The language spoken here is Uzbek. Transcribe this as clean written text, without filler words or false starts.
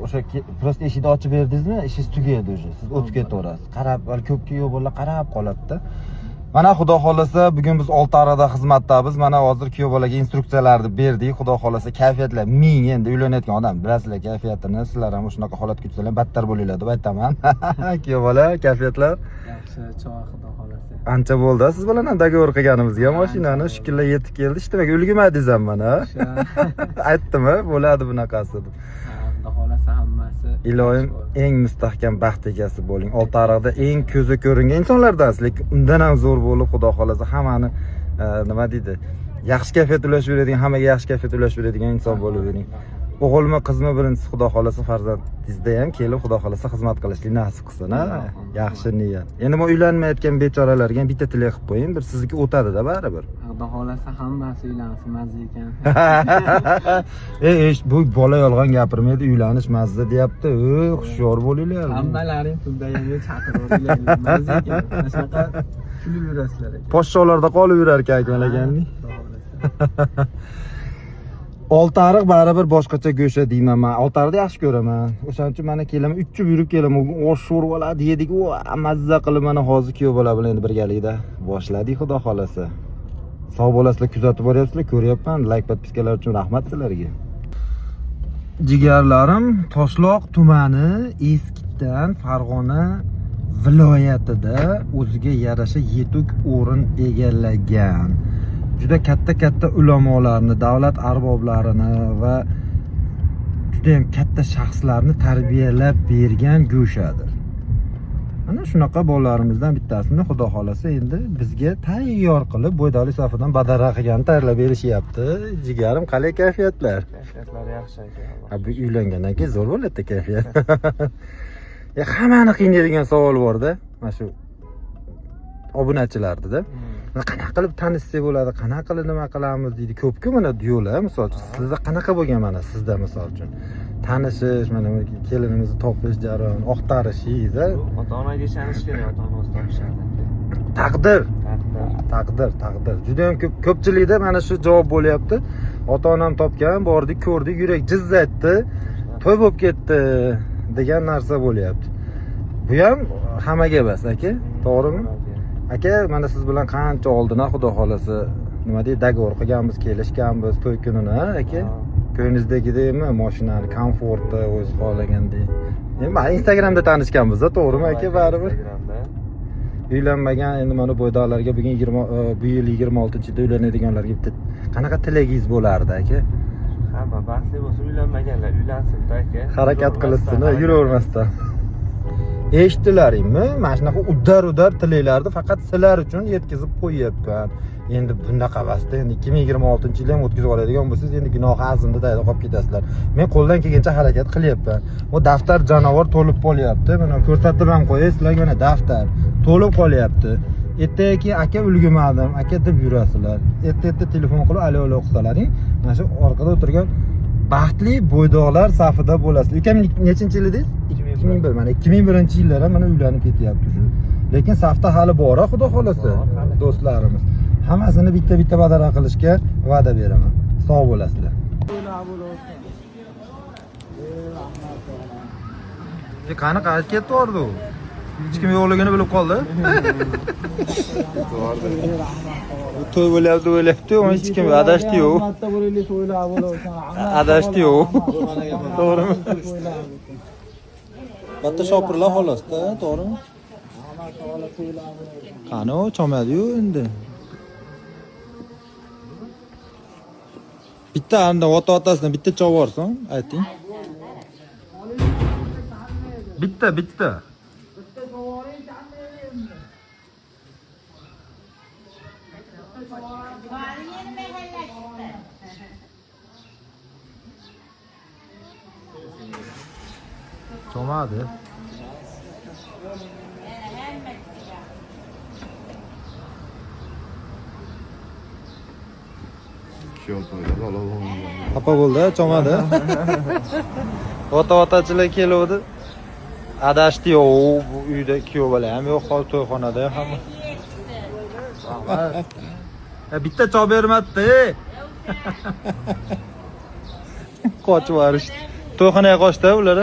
O'sha просто eshikni ochib berdingizmi, ishingiz tugaydi уже. Siz o'tib ketaverasiz. Qarab, hali ko'p kuyov bolalar qarab qoladida. Mana xudo xohlasa bugun biz Oltiariqda xizmatdamiz. Mana hozir kuyov bolaga instruksiyalarni berdik. Xudo xohlasa kayfiyatlar ming, endi uylanayotgan odam bilasizlar kayfiyatini. Sizlar ham shunaqa holatga tushsalar battar bo'linglar deb aytaman. Kuyov bola, kayfiyatlar Yaxshi, chog' xudo xohlasa. Ancha bo'ldi siz bilan ham договор qilganimizga mashinani shukurlar yetib keldi. Hech nimaga ulgurmadingiz ham mana. Aytdimi, bo'ladi bunaqasi deb. Ha, xudo xohlasa hammasi. Iloyim eng mustahkam baxt egasi bo'ling. Oltiariqda eng ko'zi ko'ringan insonlardansiz, lekin undan ham zo'r bo'lib, xudo xohlasa hammani nima deydi, yaxshi kayfiyat ulashib beradigan, hammaga yaxshi kayfiyat ulashib beradigan inson bo'lib bering. O'g'ilmi, qizmi, birinchisi xudo xohlasa farzandingizda ham kelib xudo xohlasa xizmat qilishlik nasib qilsin, ha? Yaxshi niyat. Endi bu uylanmayotgan bechoralarga ham bitta tilak qilib qo'ying, bir sizniki o'tadi-da baribir. Xudo xohlasa hammasi uylansin, mazza ekan. Ey, bu bola yolg'on gapirmaydi, uylanish mazza deyapti. Ey, hushyor bo'linglar. Hammalaring pulda chaqirib, mazza ekan. Mana shunaqa kulib yurasizlar ekan. Podsholarda qolib yurar ekan Akmal akamning. Xudo xohlasa. Oltiariq baribir boshqacha go'sha deyman man. Oltiariqni yaxshi ko'raman. O'shaning uchun mana kelaman, uchib yurib kelaman. Osh sho'rvalarni yedik, u mazza qilib mana hozir kuyov bola bilan endi birgalikda boshladik xudo xohlasa. Sog' bo'lasizlar, kuzatib boryapsizlar, ko'ryapman. Like, подписка lar uchun rahmat sizlarga. Jigarlarim, Toshloq tumani Eskitdan Farg'ona viloyatida o'ziga yarasha yetuk o'rin egallagan. Juda katta-katta ulamolarni, davlat arboblarini va juda ham katta shaxslarni tarbiyalab bergan go'shadir. Mana shunaqa bolalarimizdan bittasini xudo xohlasa endi bizga tayyor qilib bo'ydoli safidan badara qilganini tayyorlab berishyapti. Jigarim, qalay kayfiyatlar? Kayfiyatlar yaxshi aka. Ha, bu uylangandan keyin zo'r bo'ladi kayfiyat. Ya hammani qiynaydigan savol borda, mana shu obunachilardida. Qanaqa qilib tanishsak bo'ladi, qanaqa qilib nima qilamiz deydi. Ko'p-ku mana yo'l, misol uchun sizda qanaqa bo'lgan, mana sizda misol uchun tanishish, mana kelinimizni topish jarayoni, oqtarishingiz, a? Ota onaga ishonish kerak, ota ona o'zi topishadi aka. Taqdir. Taqdir. Taqdir, taqdir. Juda ham ko'p ko'pchilikda mana shu javob bo'lyapti. Ota onam topgan, bordik, ko'rdik, yurak jiz etdi, to'y bo'lib ketdi degan narsa bo'lyapti. Bu ham hammaga emas, aka, to'g'rimi? Aka, mana siz bilan qancha oldin, xudo xohlasa, nima deydi, договор qilganmiz, kelishganmiz to'y kunini, aka. Ko'nglingizdagidaymi mashinani komforti, o'zi xohlagandek? Endi mana Instagramda tanishganmiz, to'g'rimi aka, baribir? Instagramda. Uylanmagan endi mana bo'ydoqlarga bugun 20 bu yil 26-yilda uylanadiganlarga bitta qanaqa tilagingiz bo'lardi, aka? Hamma baxtli bo'lsin, uylanmaganlar uylansin aka. Harakat qilishsin, yuravermasdan. Eshitdilaringmi? Mana shunaqa udar-udar tilaklarni faqat sizlar uchun yetkazib qo'yyapman. Endi bunaqa emasda, endi 2026-yilda ham o'tkazib oladigan bo'lsangiz, endi gunohi azimda tagida qolib ketasizlar. Men qo'ldan kelgancha harakat qilyapman. Bu daftar jonivor to'lib qolyapti. Mana ko'rsatib ham qo'yay sizlarga, mana daftar to'lib qolyapti. Ertaga keyin aka ulgurmadim, aka deb yurasizlar. Erta-erta telefon qilib alo alo qilsalaring, mana shu orqada o'tirgan baxtli bo'ydoqlar safida bo'lasizlar. Ukam, nechinchi yil edingiz? 2001. Mana 2001-yillar ham mana uylanib ketyapti shu. Lekin safda hali bor, xudo xohlasa, do'stlarimiz. Hammasini bitta-bitta badara qilishga va'da beraman. Sog' bo'lasizlar. Qani qayerga ketvordi u? Hech kim yo'qligini bilib qoldi. To'y bo'lyapti, bo'lyapti, hech kim adashdi-yu. Rahmatda bo'laylik, to'ylar bo'lsin. Adashdi-yu. To'g'rimi? Bitta shopirlar xolosda, to'g'rimi? Qani u chomadi-yu endi. Bitta andan ota-otasidan bitta chovorsin, ayting. Bitta, bitta. Chomadi. Xafa bo'ldi, chomadi. Ota-otachilar keluvdi. Adashdi yo'q, bu uyda kuyov bola ham yo'q, hozir to'yxonada ham hamma. Bitta chop bermabdi. Qochib yuborishdi. To'yxonaga qochdi ular.